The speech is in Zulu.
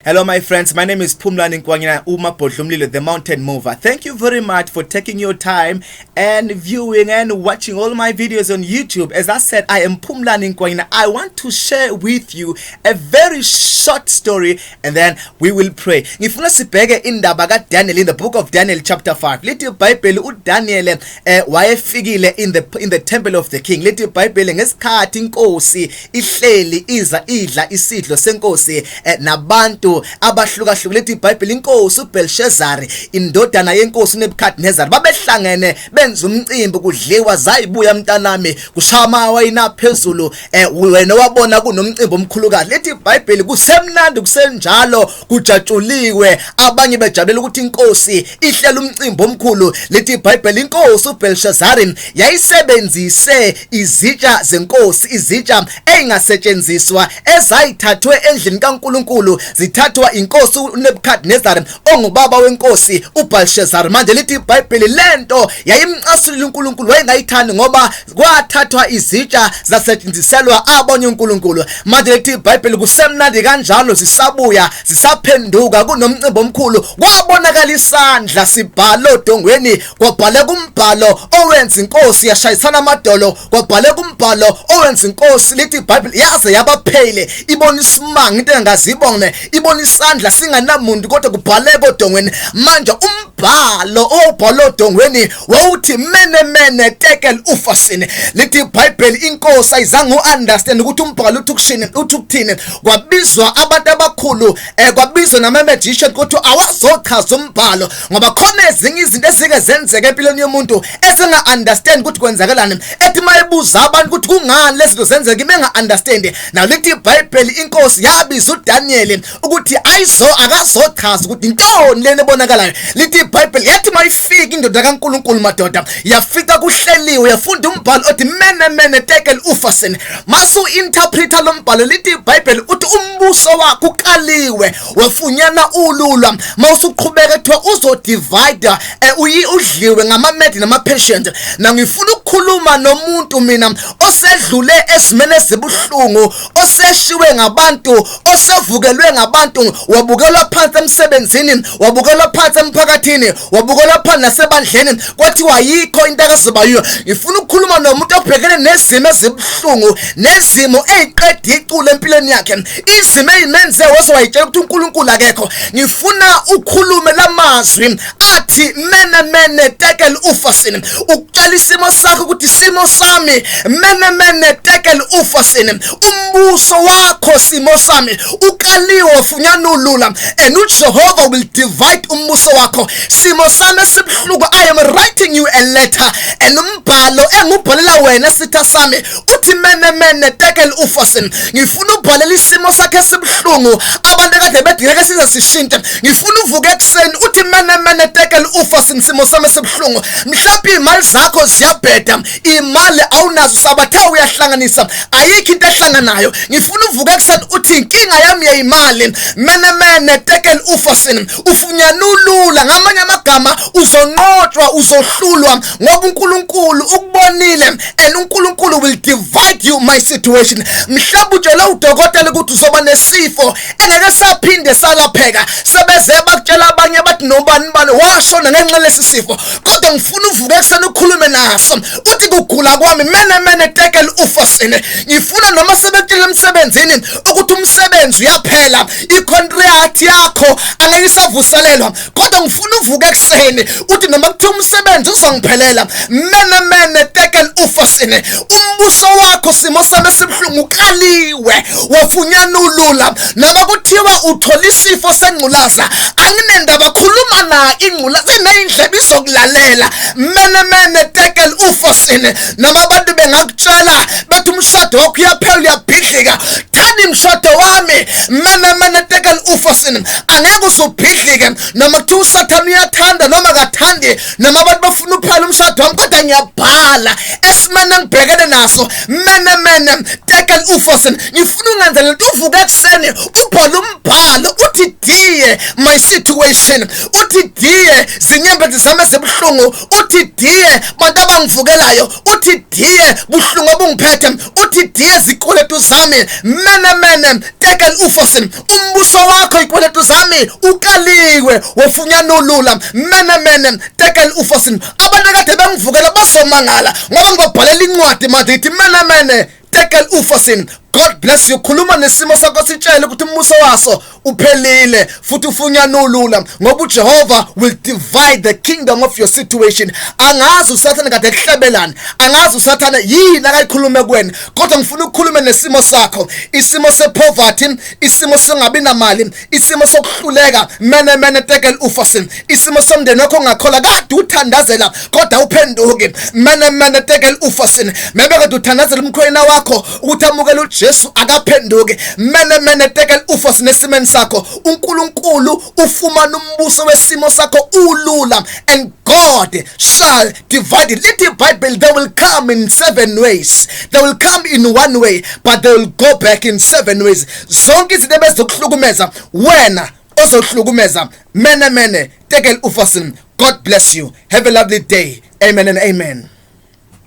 Hello, my friends. My name is Phumlani Nkwanyana uMabhodlumlilo, the Mountain Mover. Thank you very much for taking your time and viewing and watching all my videos on YouTube. As I said, I am Phumlani Nkwanyana. I want to share with you a very short story and then we will pray. Ngifuna sibheke indaba kaDaniel in the book of Daniel chapter 5. Lithi iBhayibheli uDaniel wayefikile in the temple of the king. Lithi iBhayibheli ngesikhathi inkosi ihleli iza idla isidlo senkosi nabantu abahlukahlukile, lithi iBhayibheli inkosi uBelshazar, indodana yenkosi uNebuchadnezzar, babehlangene benza umcimbi, kudliwa zayibuya mntanami, kushaya amawayini phezulu, wena wabona kunomcimbi omkhulukazi. Lithi iBhayibheli kusemnandi kusenjalo, kujatshuliwe, abanye bejabulela ukuthi inkosi ihlela umcimbi omkhulu. Lithi iBhayibheli inkosi uBelshazar yayisebenzise izitsha zenkosi, izitsha engasetshenziswa ezayithathwe endlini kaNkuluNkulu, zithathwa inkosi uNebuchadnezzar ongubaba wenkosi uBelshazar. Manje lithi iBhayibheli lento yayimcasulile uNkulunkulu, wayengayithandi ngoba kwathathwa izitsha zasetshenziselwa abanye uNkulunkulu. Manje lithi iBhayibheli kusemnandi kanjalo, zisabuya zisaphenduka, kunomcimbi omkhulu, kwabonakala isandla sibhala odongweni, kwabhaleka umbhalo owenza inkosi yashayisana amadolo, kwabhaleka umbhalo owenza inkosi, lithi iBhayibheli, yaze yabaphele ibona isimanga, into engazibone, ibona isandla singanamuntu kodwa kubhaleka odongweni. Manje umbhalo owubhala odongweni wawuthi mene mene tekel ufasin. Lithi iBhayibheli inkosi ayizange uunderstand ukuthi umbhalo uthi ukushini, uthi ukuthini. Kwabizwa abantu abakhulu, kwabizwa nama magician ukuthi awazochaza umbhalo, ngoba khona ezinye izinto ezike zenzeka empilweni yomuntu esinga understand ukuthi kwenzakalani. Ethi mayebuza abantu ukuthi kungani lezi zinto zenzeka, benga understand. Now lithi iBhayibheli inkosi yabiza uDaniel ukuthi ayizo akazochaza ukuthi intoni lena ebonakalayo. Lithi iBhayibheli yathi mayifika indoda kaNkuluNkulu, madoda, yafika kuhleliwe, yafunda umbhalo othi mene mene tekel ufasin. Masu interpreter lo mbhalo, lithi iBhayibheli uthi umbuso wakho ukaliwe, wafunyana ululwa. Mawusuqhubeka kuthiwa uzodivide, uyi udliwe ngamaMede namaPersians. Na ngifuna ukukhuluma nomuntu mina osedlule esimene ezibuhlungu, oseshiwe ngabantu, osevukelwe ngabantu, wabukelwa phansi emsebenzini, wabukelwa phansi emphakathini, wabukelwa phansi nasebandleni, kwathiwa ayikho into akazoba yiyo. Ngifuna ukukhuluma nomuntu obhekene nezimo ezibuhlungu, nezimo eziqeda iculo empilweni yakhe, izimo ezimenze waze wayitshela ukuthi uNkulunkulu akekho. Ngifuna ukhulume lamazwi athi mene mene tekel ufasin, ukutshela isimo sakho ukuthi isimo sami mene mene tekel ufasin, umbuso wakho simo sami ukaliwe, wafunyana ulula, and uJehova will divide umbuso wakho. Simo sami esibuhlungu, I am writing you a letter, and umbhalo engubhalela wena sitha sami uthi mene mene tekel ufasin. Ngifuna ubhalela isimo sakhe esibuhlungu, abantu ekade bethi ngeke size sishintshe. Ngifuna uvuke ekuseni uthi mene mene tekel ufasin, simo sami esibuhlungu. Mhlawumbe imali zakho ziyabheda, imali awunazo, sabathe uyahlanganisa, ayikho into ehlanganayo. Ngifuna uvuke ekuseni uthi inkinga yami yeyimali, mene mene tekel ufasin, ufunyana ulula. Ngamanye amagama uzonqotshwa, uzohlulwa, ngoba uNkulunkulu ukubonile and uNkulunkulu will divide you my situation. Mhlawumbe utshela udokotela ukuthi uzoba nesifo engeke saphinde salapheka, sebeze bakutshela abanye bathi nobani bani washona ngenxa lesi sifo, kodwa ngifuna uvuke ekuseni ukhulume naso uthi kugula kwami mene mene tekel ufasin. Ngifuna noma sebekutshela emsebenzini ukuthi umsebenzi uyaphela, icontract yakho angeke isavuselelwa, kodwa ngifuna uvuke ekuseni uthi noma kuthiwa umsebenzi uzongiphelela, mene mene tekel ufasin, umbuso wakho simo sami esibuhlungu ukaliwe, wafunyana ulula. Noma kuthiwa uthola isifo sengculaza, anginendaba, khuluma na ingculaza, ineyindlebe izokulalela, mene mene tekel ufasin. Noma abantu bengakutshela bethi umshado wakho uyaphela, uyabhidlika, thanda imshado wami, mene mene tekel ufasin, angeke uzubhidlike. Noma kuthiwa uSathane uyathanda noma kathandi, noma abantu bafuna uphela umshado wami, kodwa ngiyabhala esimene engibhekene naso, mene mene. Tekel ufasin. Ngifuna ungenzele lento, uvuke ekuseni ubhale umbhalo uthi, "Dear my situation," uthi, "Dear zinyembezi zami ezibuhlungu," uthi, "Dear bantu abangivukelayo," uthi, "Dear buhlungu obungiphethe," uthi, "Dear zikweletu zami, mene mene tekel ufasin." Umbuso wakho ikweletu zami ukaliwe, wofunyanulula. Mene mene tekel ufasin. Abantu akade bengivukela bazomangala ngoba ngibabhalela incwadi manje, ngithi mene mene tekel ufasin. God bless you. Khuluma nesimo sakho, sitshele ukuthi umbuso waso uphelile futhi ufunyanulula, ngoba uJehova will divide the kingdom of your situation. Angazi uSathane kade kuhlebelana, angazi uSathane yini akayikhulume kuwena, kodwa ngifuna ukukhuluma nesimo sakho, isimo sepoverty, isimo singabi namali, isimo sokuhluleka. Mene mene tekel ufasin. Isimo somndeni wakho ongakholwa, kade uthandazela kodwa uphenduki. Mene mene tekel ufasin. Maybe kade uthandazela umkhwena wakho ukuthi amukele uJesu, akaphenduki. Mene mene tekel ufasin. Esimeni sakho, uNkulunkulu ufumana umbuso wesimo sakho ulula, and God shall divide it. Lithi iBhayibheli, they will come in seven ways. They will come in one way, but they will go back in seven ways. Zonke izinto ebezokuhlukumeza wena, ozohlukumeza. Mene mene tekel ufasin. God bless you. Have a lovely day. Amen and amen.